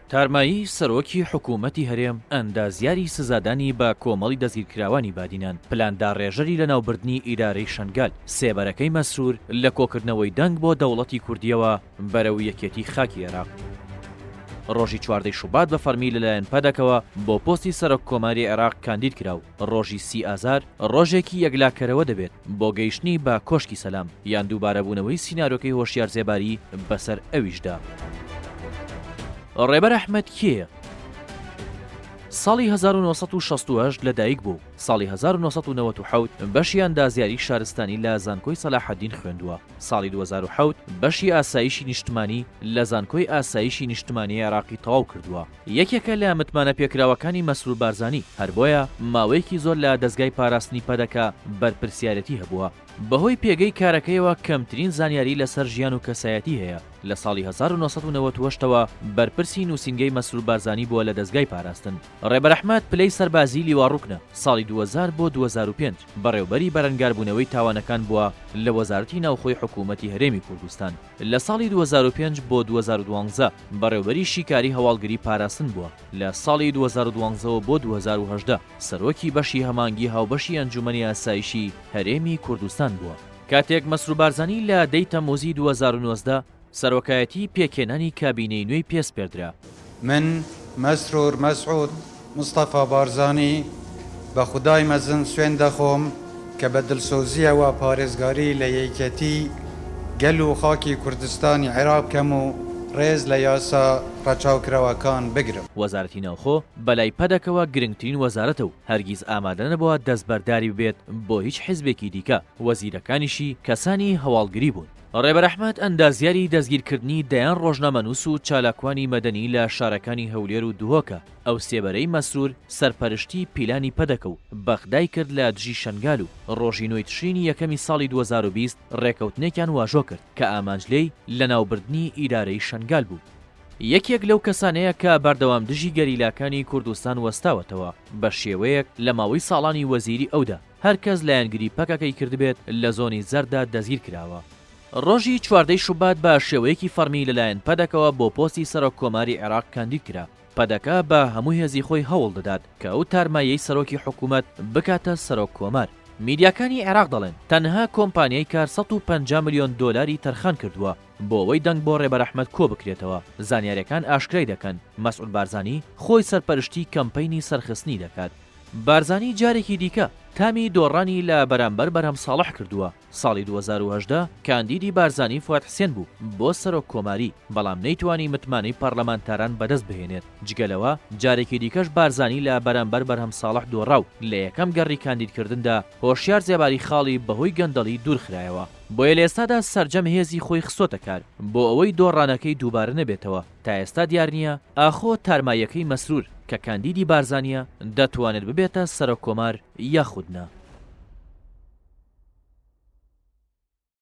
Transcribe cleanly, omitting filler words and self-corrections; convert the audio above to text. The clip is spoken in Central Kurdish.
تارمایی سەرۆکی حکوومەتی هەرێم ئەندازیاری سزادانی بە کۆمەڵی دەستگیرکراوانی بادینان، پلانداڕێژەری لەناوبردنی ئیدارەی شەنگال، سێبەرەکەی مەسرور لە کۆکردنەوەی دەنگ بۆ دەوڵەتی کوردییەوە بەرەو یەکێتی خاکی عێراق. ڕۆژی چواردەی شوبات بە فەڕمی لەلایەن پەدەکەوە بۆ پۆستی سەرۆک کۆماری عێراق کاندید کرا و ڕۆژی سی ئازار ڕۆژێکی یەکلاکەرەوە دەبێت بۆ گەیشتنی بە کۆشکی سەلام یان دووبارەبوونەوەی سینارۆکەی هۆشیار زێباری بەسەر ئەویشدا. ڕێبەر ئەحمەد کێیە؟ ساڵی 1968 لەدایک بوو و ساڵی 1997 بەشی ئەندازیاری شارستانی لە زانکۆی سەلاحەدین خوێندووە. ساڵی 2007 بەشی ئاسایشی نیشتمانی لە زانکۆی ئاسایشی نیشتمانی عێراقی تەواو کردووە. یەکێکە لە متمانە پێکراوەکانی مەسرور بارزانی، هەر بۆیە ماوەیەکی زۆر لە دەزگای پاراستنی پەدەکە بەرپرسیارێتی هەبووە. بەهۆی پێگەی کارەکەیەوە کەمترین زانیاری لەسەر ژیان و کەسایەتی هەیە، لە ساڵی 1998 ەوە بەرپرسی نووسینگەی مەسرور بارزانی بووە لە دەزگای پاراستن. ڕێبەر ئەحمەد پلەی سەربازیی لیوا ڕوکنە، ساڵی 2000 بۆ 2005 بەڕێوبەری بەرەنگاربوونەوەی تاوانەکان بووە لە وەزارەتی ناوخۆی حکوومەتی هەرێمی کوردستان. لە ساڵی 2005 بۆ 2012 بەڕێوبەری شیکاری هەواڵگری پاراستن بووە، لە ساڵی 2012 وە بۆ 2018 سەرۆکی بەشی هەمانگی هاوبەشی ئەنجومەنی ئاسایشی هەرێمی کوردستان بووە. کاتێک مەسرور بارزانی لە دەی تەمموزی 2019 سەرۆکایەتی پێکهێنانی کابینەی نوێی پێ سپێردرا. من، مەسرور مەسعود مستەفا بارزانی، بە خودای مەزن سوێند دەخۆم کە بە دڵسۆزییەوە پارێزگاری لە یەکیەتیی گەل و خاکی کوردستانی عێراق بکەم و ڕێز لە یاسا ڕەچاوکراوەکان بگرم. وەزارەتی ناوخۆ بەلای پەدەکەوە گرنگترین وەزارەتە و هەرگیز ئامادە نەبووە دەستبەرداری ببێت بۆ هیچ حزبێکی دیکە، وەزیرەکانیشی کەسانی هەواڵگری بوون. ڕێبەر ئەحمەد ئەندازیاری دەستگیرکردنی دەیان ڕۆژنامەنووس و چالاکوانی مەدەنی لە شارەکانی هەولێر و دهۆکە، ئەو سێبەرەی مەسرور سەرپەرشتی پیلانی پەدەکە و بەغدای کرد لە دژی شەنگال و ڕۆژی نۆی تشرینی یەکەمی ساڵی 2020 ڕێکەوتنێکیان واژۆ کرد کە ئامانج لێی لەناوبردنی ئیدارەی شەنگال بوو. یەکێک لەو کەسانەیە کە بەردەوام دژی گەریلاکانی کوردستان وەستاوەتەوە، بە شێوەیەک لە ماوەی ساڵانی وەزیری ئەودا هەر کەس لایەنگری پەکەکەی کردبێت لە زۆنی زەرددا دەستگیر کراوە. ڕۆژی چواردەی شوبات بە شێوەیەکی فەڕمی لەلایەن پەدەکەوە بۆ پۆستی سەرۆک کۆماری عێراق کاندید کرا. پەدەکە بە هەموو هێزی خۆی هەوڵ دەدات کە ئەو تارماییەی سەرۆکی حکوومەت بکاتە سەرۆک کۆمار. میدیاکانی عێراق دەڵێن تەنها کۆمپانیای کار 150 ملیۆن دۆلاری تەرخان کردووە بۆ ئەوەی دەنگ بۆ ڕێبەر ئەحمەد کۆ بکرێتەوە. زانیارییەکان ئاشکرای دەکەن مەسعود بارزانی خۆی سەرپەرشتی کەمپەینی سەرخستنی دەکات. بارزانی جارێکی دیکە تامی دۆڕانی لە بەرامبەر بەرهەم ساڵح کردووە، ساڵی 2018 کاندیدی بارزانی فواد حسێن بوو بۆ سەرۆک کۆماری، بەڵام نەیتوانی متمانەی پەڕلەمانتاران بەدەست بهێنێت، جگە لەوە جارێکی دیکەش بارزانی لە بەرامبەر بەرهەم ساڵح دۆڕا و لە یەکەم گەڕی کاندیدکردندا هۆشیار زێباری خاڵی بەهۆی گەندەڵی دوورخرایەوە. بۆیە لە ئێستادا سەرجەم هێزی خۆی خستۆتە کار بۆ ئەوەی دۆڕانەکەی دووبارە نەبێتەوە. تا ئێستا دیار نییە ئاخۆ تارماییەکەی مەسرور کە کاندیدی بارزانییە دەتوانێت ببێتە سەرۆک کۆمار یاخود نا.